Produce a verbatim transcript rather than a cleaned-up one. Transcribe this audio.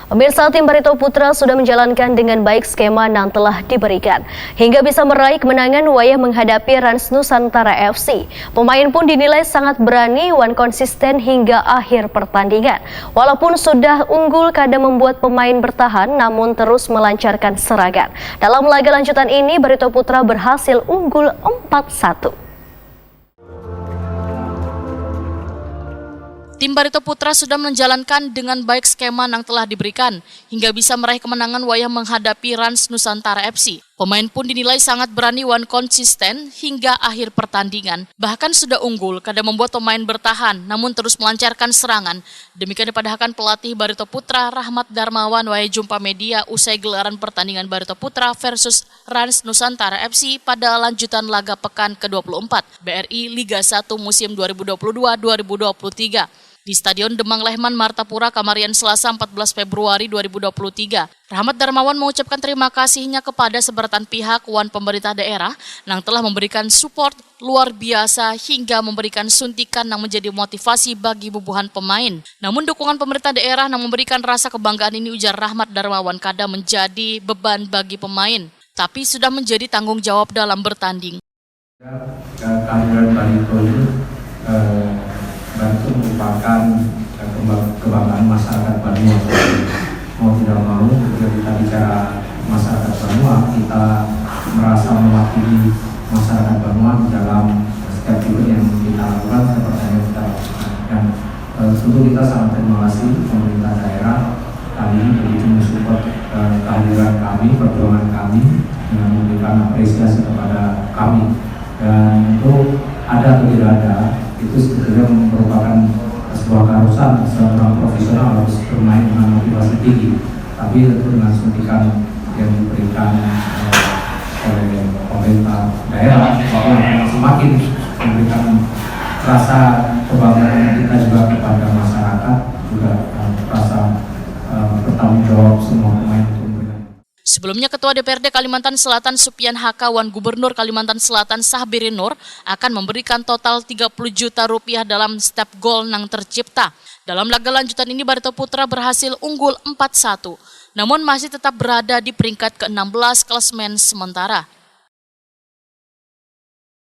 Pemirsa, tim Barito Putra sudah menjalankan dengan baik skema yang telah diberikan, hingga bisa meraih kemenangan wayah menghadapi Rans Nusantara F C. Pemain pun dinilai sangat berani wan konsisten hingga akhir pertandingan. Walaupun sudah unggul, kada membuat pemain bertahan, namun terus melancarkan serangan. Dalam laga lanjutan ini, Barito Putra berhasil unggul empat satu. Tim Barito Putra sudah menjalankan dengan baik skema yang telah diberikan, hingga bisa meraih kemenangan wayah menghadapi Rans Nusantara F C. Pemain pun dinilai sangat berani wan konsisten hingga akhir pertandingan. Bahkan sudah unggul, kada membuat pemain bertahan, namun terus melancarkan serangan. Demikian dipadahakan pelatih Barito Putra, Rahmat Darmawan, wayah jumpa media usai gelaran pertandingan Barito Putra versus Rans Nusantara F C pada lanjutan laga pekan kedua puluh empat B R I Liga satu musim dua ribu dua puluh dua dua ribu dua puluh tiga di Stadion Demang Lehman, Martapura, Kamarian, Selasa, empat belas Februari dua ribu dua puluh tiga. Rahmat Darmawan mengucapkan terima kasihnya kepada seberatan pihak wan pemerintah daerah yang telah memberikan support luar biasa hingga memberikan suntikan yang menjadi motivasi bagi bubuhan pemain. Namun, dukungan pemerintah daerah yang memberikan rasa kebanggaan ini, ujar Rahmat Darmawan, kada menjadi beban bagi pemain, tapi sudah menjadi tanggung jawab dalam bertanding. Kehadiran Barito ini, eh, Barito merupakan, eh, kebanggaan masyarakat Banua. Mau tidak mau, ketika kita bicara masyarakat Banua, kita merasa mewakili masyarakat Banua di dalam setiap event yang kita lakukan, setiap pertandingan yang kita lakukan. Dan, eh, tentu kita sangat terima kasih pemerintah daerah kali ini begitu mensupport, eh, kehadiran kami, perjuangan kami dengan memberikan apresiasi kepada kami. Dan tentu ada atau tidak ada, itu sebetulnya merupakan sebuah keharusan seorang profesional harus bermain dengan motivasi tinggi. Tapi tentu dengan suntikan yang diberikan, eh, oleh pemerintah daerah, bahwa akan semakin memberikan rasa kebanggaan kita juga kepada masyarakat, juga, eh, rasa, eh, bertanggung jawab semua pemain untuk memberikan. Sebelumnya, Ketua D P R D Kalimantan Selatan Supian Haka wan Gubernur Kalimantan Selatan Sahbiri Nur akan memberikan total tiga puluh juta rupiah dalam setiap gol nang tercipta. Dalam laga lanjutan ini, Barito Putra berhasil unggul empat satu, namun masih tetap berada di peringkat keenam belas klasmen sementara.